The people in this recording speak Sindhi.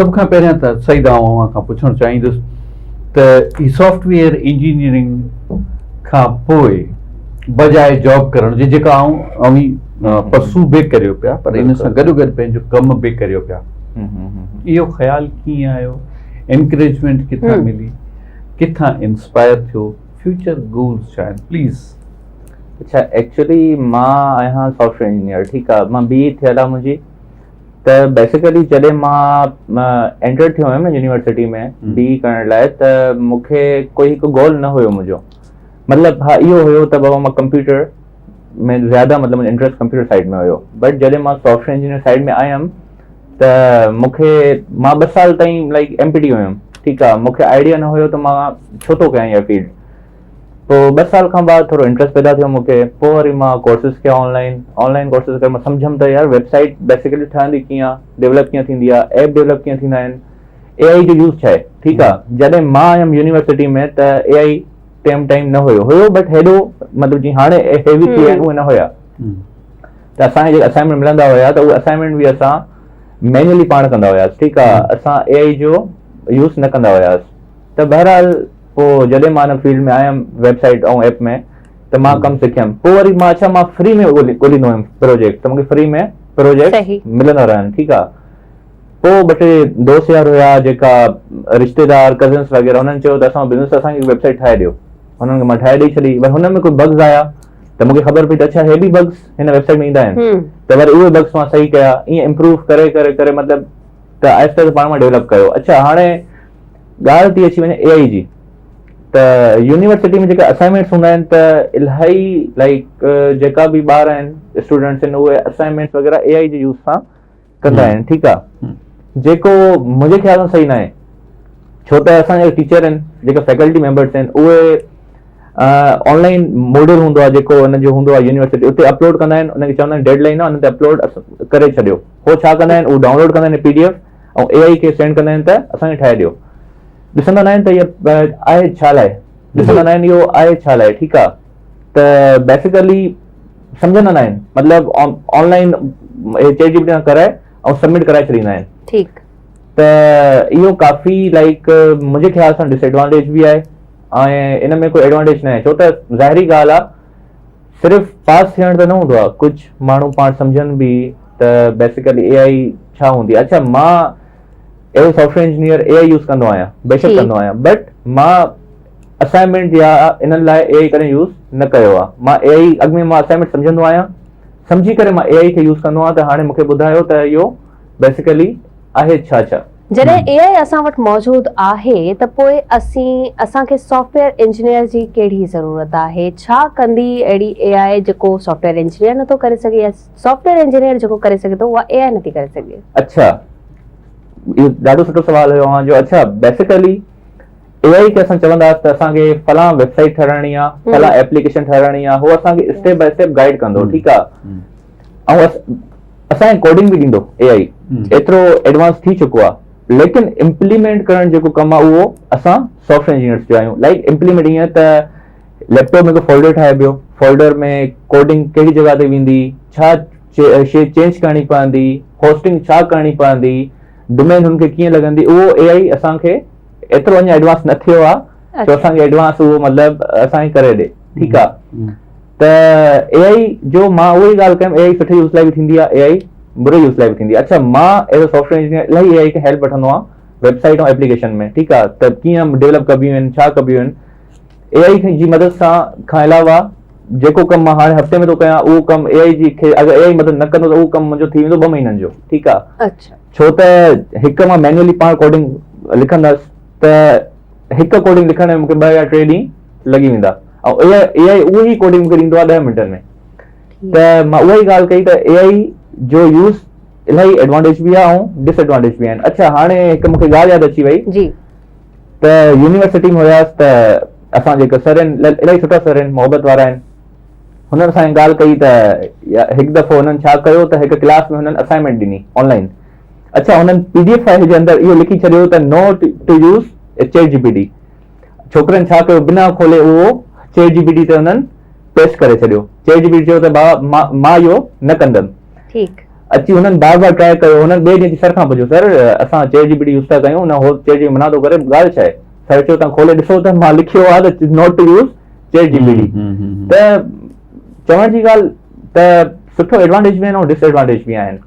سڀ کان پهريان ته سعيد آئون اوهان کان پڇڻ چاهيندس ته هي سافٽ ويئر انجنيئرنگ کان پوء بجاء جاب ڪرڻ جي جيڪا آئون اوهين پرسو به ڪريو پيا پر ان سان گڏو گڏ پنهنجو ڪم به ڪريو پيا اهو خيال ڪيئن آيو انڪريجمينٽ ڪٿان ملي ڪٿان انسپائر ٿيو فيوچر گولز ڇا آهن پليز. اڇا ايڪچولي مان آهيان سافٽ ويئر انجنيئر ٺيڪ آ مان بي اي ٿيل آ منهنجي ته بيسيڪلي جڏهن مان انٽر ٿيو هيم نه يونيورسٽي ۾ بي اي ڪرڻ لاء ته مون کي ڪوئي هڪ گول نه هيو منهنجو مطلب ها اهو هيو ته بابا مان ڪمپيوٽر ۾ زياده مطلب منهنجو انٽرسٽ ڪمپيوٽر سائيڊ ۾ هيو بٽ جڏهن مان سافٽ ويئر انجنيئر سائيڊ ۾ آيم ته مون کي مان ٻه سال تائين لائڪ ايم پي ٽي هيم ٺيڪ آ مون کي آئيڊيا نه هيو ته مان ڇو ٿو ڪيان اها فيلڊ پوء ٻه سال کان بعد ٿورو انٽرسٽ پيدا ٿيو مون کي پوء وري مان ڪورسز ڪيا on line on line courses ڪري مان سمجهيم ته يار ويب سائيٽ بيسيڪلي ٺهندي ڪيئن آ ڊيولپ ڪيئن ٿيندي آ ايپ ڊيولپ ڪيئن ٿيندا آهن اي آئي جو يوز ڇا آهي ٺيڪ آ جڏهن مان آيم يونيورسٽي ۾ ته اي آئي ٽيم ٽائيم نه هيو هيو بٽ هيڏو مطلب جيئن هاڻي هيوي ٿي ويا آهن اهي نه هيا ته اسان کي جيڪا اسائنمينٽ ملندا هيا ته اهي اسائنمينٽ به اسان مينولي پاڻ ڪندا هياسين ٺيڪ آ اسان اي آئي جو يوز نه ڪندا هياسين ته بهرحال پوء جڏهن مان ان فيلڊ ۾ آيم ويب سائيٽ ۽ ايپ ۾ ته مان ڪم سکيم پوء وري مان اڇا مان فري ۾ ڳوليندو هيم پروجيڪٽ ته مونکي فري ۾ پروجيڪٽ ملندا رهن ٺيڪ آ پوء ٻه ٽي دوست يار هيا جيڪا رشتيدار ڪزنس وغيره هنن چيو ته اسان بزنس اسان کي ويب سائيٽ ٺاهي ڏيو هنن کي مان ٺاهي ڏئي ڇڏي وري هن ۾ ڪوئي بگز آيا ته مونکي خبر پئي ته اڇا هي به بگز هن ويب سائيٽ ۾ ايندا آهن ته وري اهي بگز مان صحيح ڪيا ائين امپروو ڪري ڪري ڪري مطلب ته آهستي آهستي پاڻ مان ڊيولپ ڪيو اڇا هاڻي ڳالهه ٿي اچي وڃي اي آئي جي ته يونيورسٽي ۾ جيڪا اسائنمينٽس هوندا آهن ته الاهي لائڪ جيڪا به ٻار آهن اسٽوڊنٽس آهن اهي اسائنمينٽس وغيره اي آئي جي يوز سان ڪندا آهن ٺيڪ آ جيڪو منهنجي خيال سان صحيح ناهي ڇو ته اسان جا ٽيچر آهن جيڪا فيڪلٽي ميمبرس آهن اهي آن لائن ماڊل هوندو آهي جيڪو ان جو هوندو آهي يونيورسٽي اتي اپلوڊ ڪندا آهن ان کي چوندا آهن ڊيڊ لائن آهي ان تي اپلوڊ ڪري ڇڏيو هو ڇا ڪندا آهن اهو ڊائونلوڊ ڪندا آهن پي ڊي ايف ۽ اي آئي کي سينڊ ڪندا آهن ته اسان کي ٺاهي ڏيو ڏسندا نه آهن ته هي آهي ڇا لاء ڏسندا نه آهن اهو آهي ڇا لاء ٺيڪ آهي ته بيسيڪلي سمجهندا نه آهن مطلب آن لائن چيٽ جي پي ٽي سان ڪرائي ۽ سبمٽ ڪرائي ڇڏيندا آهن ٺيڪ ته اهو ڪافي لائڪ منهنجي خيال سان ڊس ايڊوانٽيج به آهي ۽ ان ۾ ڪو ايڊوانٽيج نه آهي ڇو ته ظاهري ڳالهه آهي صرف پاس ٿيڻ ته نه هوندو آهي ڪجهه ماڻهو پاڻ سمجهن به ته بيسيڪلي اي آئي ڇا هوندي آهي اڇا مان as software engineer A I use ڪندو آهيان بيشڪ ڪندو آهيان بٽ مان اسائنمينٽ يا انهن لاء اي آئي ڪڏهن يوز نه ڪيو آهي مان اي آئي اڳ ۾ مان اسائنمينٽ سمجهندو آهيان سمجهي ڪري مان اي آئي کي يوز ڪندو آهيان ته هاڻي مونکي ٻڌايو ته اهو بيسيڪلي آهي ڇا ڇا. جڏهن اي آء اسان وٽ موجود آهي ته پوء اسين اسان کي سافٽ ويئر انجنيئر جي ڪهڙي ضرورت آهي؟ ڇا ڪندي اهڙي اي آء جيڪو سافٽ ويئر انجنيئر نٿو ڪري سگهي يا سافٽ ويئر انجنيئر جيڪو ڪري سگهي ٿو اها اي آء نٿي ڪري سگهي؟ اڇا اهو ڏاڍو سٺو سوال هيو اوهان جو اڇا بيسيڪلي اي آء کي اسان چونداس ته اسان کي فلان ويب سائيٽ ٺهرائڻي آهي فلان ايپليڪيشن ٺهرائڻي آهي هو اسان کي اسٽيپ باء اسٽيپ گائيڊ ڪندو ٺيڪ آهي ۽ اسان کي ڪوڊنگ به ڏيندو اي آئي ايترو ايڊوانس ٿي چڪو آهي ليڪن امپليمينٽ ڪرڻ جيڪو ڪم آهي اهو اسان سافٽ ويئر انجنيئرس جو آهيون لائڪ امپليمينٽ ائين ته ليپ ٽاپ ۾ هڪ فولڊر ٺاهي پيو فولڊر ۾ ڪوڊنگ ڪهڙي جڳهه تي ويندي ڇا شي چينج ڪرڻي پوندي هوسٽنگ ڇا ڪرڻي پوندي ڊومين هن کي ڪيئن لڳندي اهو اي آئي اسان کي ايترو اڃا ايڊوانس نه ٿيو آهي جو اسان کي ايڊوانس اهو مطلب اسان کي ڪري ڏي ٺيڪ آهي ته اي آئي جو مان اها ئي ڳالهه ڪيم اي آئي سٺي يوز لاء به ٿيندي آهي اي آئي بري يوز لاء به ٿيندي آهي اڇا مان as a software engineer الاهي اي آئي کي هيلپ وٺندو آهيان ويب سائيٽ ۽ ايپليڪيشن ۾ ٺيڪ آهي ته ڪيئن ڊيولپ ڪبيون آهن ڇا ڪبيون آهن اي آئي جي مدد سان کان علاوه جيڪو ڪم مان هاڻي هفتي ۾ ٿو ڪيان اهو ڪم اي آئي جي کي اگر اي آئي مدد نه ڪندو ته اهو ڪم منهنجو ٿي ويندو ٻه مهينن جو ٺيڪ آهي اڇا ڇو ته هڪ مان مينولي پاڻ ڪوڊنگ لکندس ته هڪ ڪوڊنگ لکڻ ۾ مونکي ٻه يا ٽي ڏينهن لڳي ويندا ۽ اي آء اي آء اهو ئي ڪوڊنگ مونکي ڏيندو آهي ڏهه منٽن ۾ ته مان اها ئي ڳالهه ڪئي ته اي آء جو يوز الاهي ايڊوانٽيج به آهي ۽ ڊس ايڊوانٽيج به آهن اڇا هاڻي هڪ مونکي ڳالهه ياد اچي وئي جي ته يونيورسٽي ۾ هياس ته اسان جيڪا سر آهن الاهي سٺا سر آهن محبت وارا آهن هنن سان ڳالهه ڪئي ته هڪ دفعو هنن ڇا ڪيو ته هڪ ڪلاس ۾ هنن اسائنمينٽ ڏني آن لائن اڇا هنن پي ڊي ايف فائل جي اندر اهو لکي ڇڏيو ته no to use chat G P T ڇوڪرن ڇا ڪيو بنا کولي اهو چيٽ جي پي ٽي تي هنن پيسٽ ڪري ڇڏيو چيٽ جي پي ٽي چيو ته بابا مان اهو نه ڪندم ٺيڪ. اچي هنن بار بار ٽرائي ڪيو، هنن ٻئي ڏينهن اچي سر کان پڇيو سر اسان چيٽ جي پي ٽي يوز ٿا ڪيون نه هو چيٽ جي پي منع ٿو ڪري ڳالهه ڇا آهي؟ سر چيو توهان کولي ڏسو ته مان لکيو آهي ته not to use chat G P T. ته چوڻ جي ڳالهه ته سٺو ايڊوانٽيج به آهن ۽ ڊس ايڊوانٽيج به آهن.